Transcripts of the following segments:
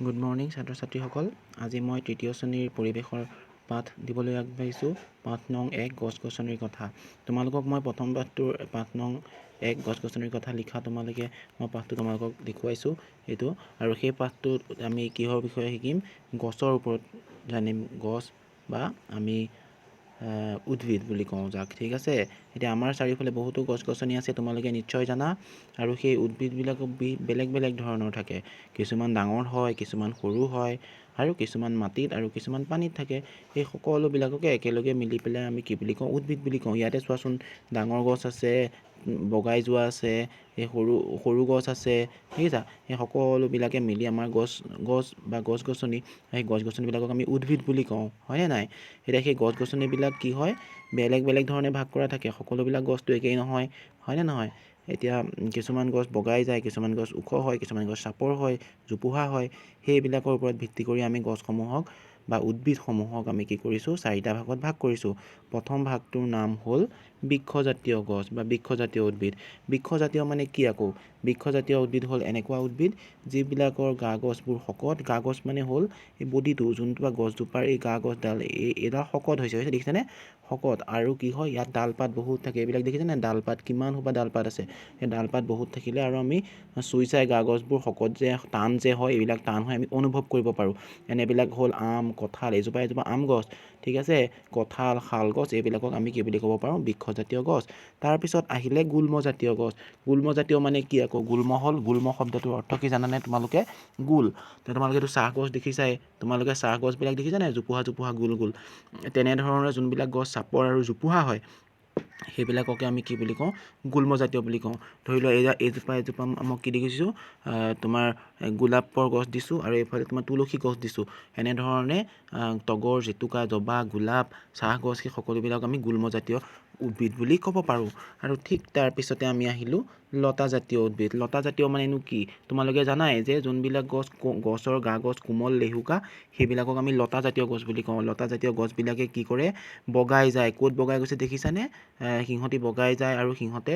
Good morning ছাত্ৰ ছাত্ৰীসকল। আজি মই তৃতীয় শ্ৰেণীৰ পৰিৱেশৰ পাঠ দিবলৈ আগবাঢ়িছোঁ। পাঠ নং 1, গছ গছনিৰ কথা। তোমালোকক মই প্ৰথম পাঠটোৰ পাঠ নং 1, গছ গছনিৰ কথা লিখা তোমালোকে মই পাঠটো তোমালোকক দেখুৱাইছোঁ এইটো। আৰু সেই পাঠটোত আমি কিহৰ বিষয়ে শিকিম? গছৰ ওপৰত জানিম। গছ বা আমি উদ্ভিদ বুলি কওঁ যাক, ঠিক আছে? এতিয়া আমাৰ চাৰিওফালে বহুতো গছ গছনি আছে, তোমালোকে নিশ্চয় জানা। আৰু সেই উদ্ভিদবিলাকো বেলেগ বেলেগ ধৰণৰ থাকে। কিছুমান ডাঙৰ হয়, কিছুমান সৰু হয় আৰু কিছুমান মাটিত আৰু কিছুমান পানীত থাকে। এই সকলোবিলাককে একেলগে মিলি পেলাই আমি কি বুলি কওঁ? উদ্ভিদ বুলি কওঁ। ইয়াতে চোৱাচোন, ডাঙৰ গছ আছে, বগাই যোৱা আছে, এই সৰু সৰু গছ আছে, দেখিছা? এই সকলোবিলাকে মিলি আমাৰ গছ গছ বা গছ গছনি, সেই গছ গছনিবিলাকক আমি উদ্ভিদ বুলি কওঁ, হয়নে নাই? এতিয়া সেই গছ গছনিবিলাক কি হয়, বেলেগ বেলেগ ধৰণে ভাগ কৰা থাকে। সকলোবিলাক গছটো একেই নহয়, হয়নে নহয়? এতিয়া কিছুমান গছ বগাই যায়, কিছুমান গছ ওখ হয়, কিছুমান গছ চাপৰ হয়, জোপোহা হয়। সেইবিলাকৰ ওপৰত ভিত্তি কৰি আমি গছসমূহক বা উদ্ভিদসমূহক আমি কি কৰিছোঁ? চাৰিটা ভাগত ভাগ কৰিছোঁ। প্ৰথম ভাগটোৰ নাম হ'ল বৃক্ষজাতীয় গছ বা বৃক্ষজাতীয় উদ্ভিদ। বৃক্ষজাতীয় মানে কি আকৌ? বৃক্ষজাতীয় উদ্ভিদ হ'ল এনেকুৱা উদ্ভিদ যিবিলাকৰ গা গছবোৰ শকত। গা গছ মানে হ'ল এই বডিটো, যোনটো বা গছজোপাৰ এই গা গছডাল, এই এইডাল শকত হৈছে, দেখিছেনে? শকত। আৰু কি হয়, ইয়াত ডাল পাত বহুত থাকে। এইবিলাক দেখিছেনে? ডাল পাত, কিমান সোপা ডাল পাত আছে। সেই ডাল পাত বহুত থাকিলে আৰু আমি চুই চাই গা গছবোৰ শকত যে, টান যে হয়, এইবিলাক টান হয়, আমি অনুভৱ কৰিব পাৰোঁ। এনেবিলাক হ'ল আম, কঁঠাল। এজোপা এজোপা আম গছ, ঠিক আছে, কঁঠাল, শাল গছ, এইবিলাকক আমি কি বুলি ক'ব পাৰোঁ? বৃক্ষজাতীয় গছ। তাৰপিছত আহিলে গুল্মজাতীয় গছ। গুল্মজাতীয় মানে কি আকৌ? গুল্ম হ'ল, গুল্ম শব্দটোৰ অৰ্থ কি জানানে তোমালোকে? গোল। তোমালোকে এইটো চাহ গছ দেখিছাই। তোমালোকে চাহ গছবিলাক দেখিছানে? জোপোহা জোপোহা, গোল গোল। তেনেধৰণে যোনবিলাক গছ চাপৰ আৰু জোপোহা হয়, সেইবিলাককে আমি কি বুলি কওঁ? গুল্মজাতীয় বুলি কওঁ। ধৰি লোৱা, এয়া এইজোপা এজোপা মই কি দেখিছোঁ? তোমাৰ গোলাপৰ গছ দিছোঁ আৰু এইফালে তোমাৰ তুলসী গছ দিছোঁ। এনেধৰণে তগৰ, জেতুকা, জবা, গোলাপ, চাহ গছ, সেই সকলোবিলাক আমি গুল্মজাতীয় উদ্ভিদ বুলি ক'ব পাৰোঁ। আৰু ঠিক তাৰপিছতে আমি আহিলোঁ লতাজাতীয় উদ্ভিদ। লতাজাতীয় মানেনো কি? তোমালোকে জানাই যে যোনবিলাক গছ, গছৰ গা গছ কোমল, লেহুকা, সেইবিলাকক আমি লতাজাতীয় গছ বুলি কওঁ। লতাজাতীয় গছবিলাকে কি কৰে? বগাই যায়। ক'ত বগাই গৈছে দেখিছানে? সিহঁতি বগাই যায় আৰু সিহঁতে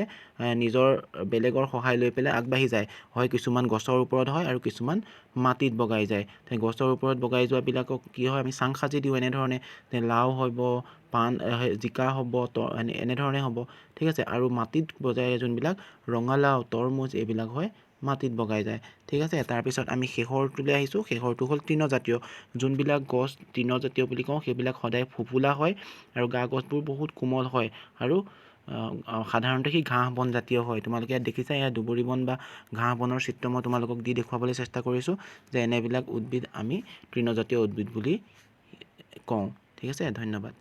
নিজৰ বেলেগৰ সহায় লৈ পেলাই আগবাঢ়ি যায়। হয় কিছুমান গছৰ ওপৰত হয় আৰু কিছুমান মাটিত বগাই যায়। গছৰ ওপৰত বগাই যোৱাবিলাকক কি হয়, আমি চাং সাজি দিওঁ। এনেধৰণে লাও হ'ব, পাণ, জিকা হ'ব, এনেধৰণে হ'ব, ঠিক আছে? আৰু মাটিত বজাই যোনবিলাক ৰঙালাও, তৰমুজ, এইবিলাক হয়, মাটিত বগাই যায়, ঠিক আছে? তাৰপিছত আমি শেষৰটোলৈ আহিছোঁ। শেষৰটো হ'ল তৃণজাতীয়। যোনবিলাক গছ তৃণজাতীয় বুলি কওঁ, সেইবিলাক সদায় ফোপোলা হয় আৰু গা গছবোৰ বহুত কোমল হয় আৰু সাধাৰণতে সি ঘাঁহ বনজাতীয় হয়। তোমালোকে ইয়াত দেখিছা, ইয়াত দুবৰি বন বা ঘাঁহ বনৰ চিত্ৰ মই তোমালোকক দি দেখুৱাবলৈ চেষ্টা কৰিছোঁ যে এনেবিলাক উদ্ভিদ আমি তৃণজাতীয় উদ্ভিদ বুলি কওঁ। ঠিক আছে, ধন্যবাদ।